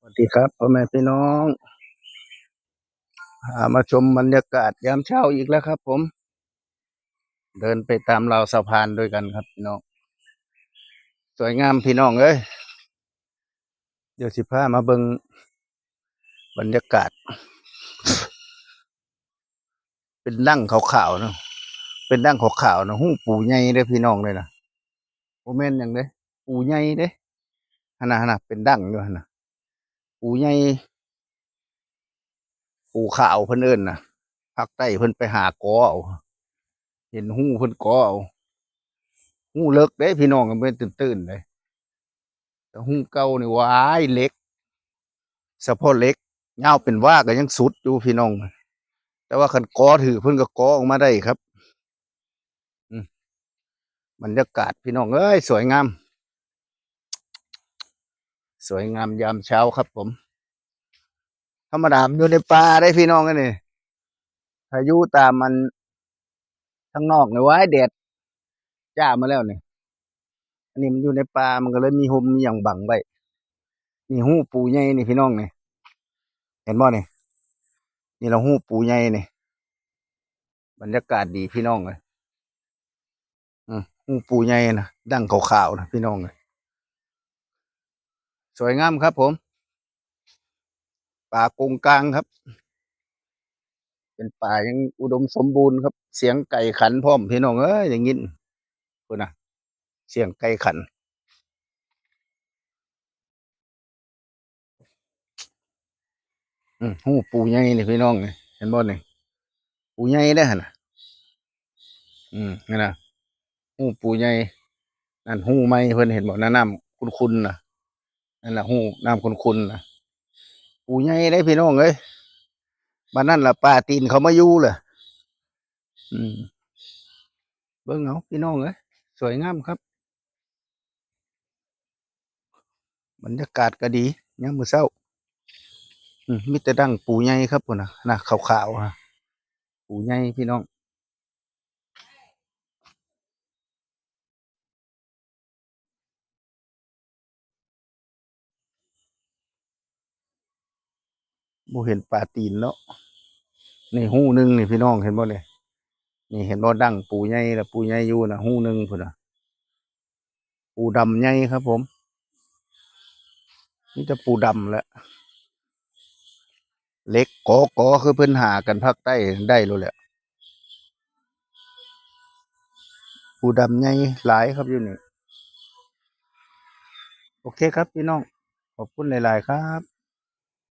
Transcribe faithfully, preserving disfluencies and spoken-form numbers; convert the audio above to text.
วัสดีครับพ่อแม่พี่น้อง พามาชมบรรยากาศยามเช้าอีกแล้วครับผม เดินไปตามราวสะพานด้วยกันครับพี่น้อง สวยงามพี่น้องเอ้ย เดี๋ยวสิพามาเบิ่งบรรยากาศ เป็นดั้งขาวๆเนาะ เป็นดั้งขาวๆนะ ฮูปูใหญ่เด้อพี่น้องเลยนะ บ่แม่นหยังเด้ ปูใหญ่เด้ หั่นน่ะ หั่นน่ะ เป็นดั้งอยู่หั่นน่ะ ปูใหญ่ ปูขาวเพิ่นเอิ้นน่ะ ภาคใต้เพิ่นไปหากอเอา เห็นฮูเพิ่นกอเอา ฮูเลิกเด้พี่น้อง บ่แม่นตื้นๆเด้ แต่ฮูเก่านี่ ว้าย เหล็ก เฉพาะเหล็ก ยาวเป็นว่าก็ยังสุดอยู่พี่น้อง แต่ว่าคันกอถืกเพิ่นก็กอออกมาได้ครับ อืม บรรยากาศพี่น้องเอ้ย สวยงาม สวยงามยามเช้าครับผม ธรรมดามันอยู่ในป่าได้พี่น้อง อันนี้ ถ้าอยู่ตามมัน ข้างนอกนี่ ว้าย แดดจ้ามาแล้วนี่ อันนี้มันอยู่ในป่า มันก็เลยมีฮ่มมีหยังบังไว้ นี่ฮูปูใหญ่นี่พี่น้องนี่ เห็นบ่นี่ นี่ละฮูปูใหญ่นี่ บรรยากาศดีพี่น้องเอ้ย อืม ฮูปูใหญ่นะ ดั้งขาวๆนะพี่น้องเอ้ย สวยงามครับผม ป่ากงกลางครับ เป็นป่ายังอุดมสมบูรณ์ครับ เสียงไก่ขันพร้อมพี่น้องเอ้ย อย่างงี้ พุ้นน่ะ เสียงไก่ขัน อืม ฮูปูใหญ่นี่พี่น้องนี่ เห็นบ่นี่ ปูใหญ่เด้หั่นน่ะ อืม นั่นน่ะ ฮูปูใหญ่ นั่นฮูใหม่เพิ่น เห็นบ่ น้ำขุ่นๆน่ะ นั่นล่ะฮูน้ำขุ่นๆน่ะ ปูใหญ่เด้พี่น้องเอ้ย บัดนั้นล่ะปลาตีนเขามาอยู่ล่ะ อืม เบิ่งเอาพี่น้องเอ้ย สวยงามครับ บรรยากาศก็ดี ยามมื้อเช้า อืม มีแต่ดั้งปูใหญ่ครับ พุ้นน่ะ น่ะ ขาวๆฮะ ปูใหญ่พี่น้อง บ่เห็นปลาตีนเนาะ นี่ฮูหนึ่งนี่พี่น้อง เห็นบ่นี่ นี่เห็นบ่ ดั้งปูใหญ่ละ ปูใหญ่อยู่นะ ฮูหนึ่งพุ้นน่ะ ปูดำใหญ่ครับผม มีแต่ปูดำแหละ เหล็กกอกอคือเพิ่นหากันภาคใต้ได้โลดแหละ ปูดำใหญ่หลายครับอยู่นี่ โอเคครับพี่น้อง ขอบคุณหลายๆครับ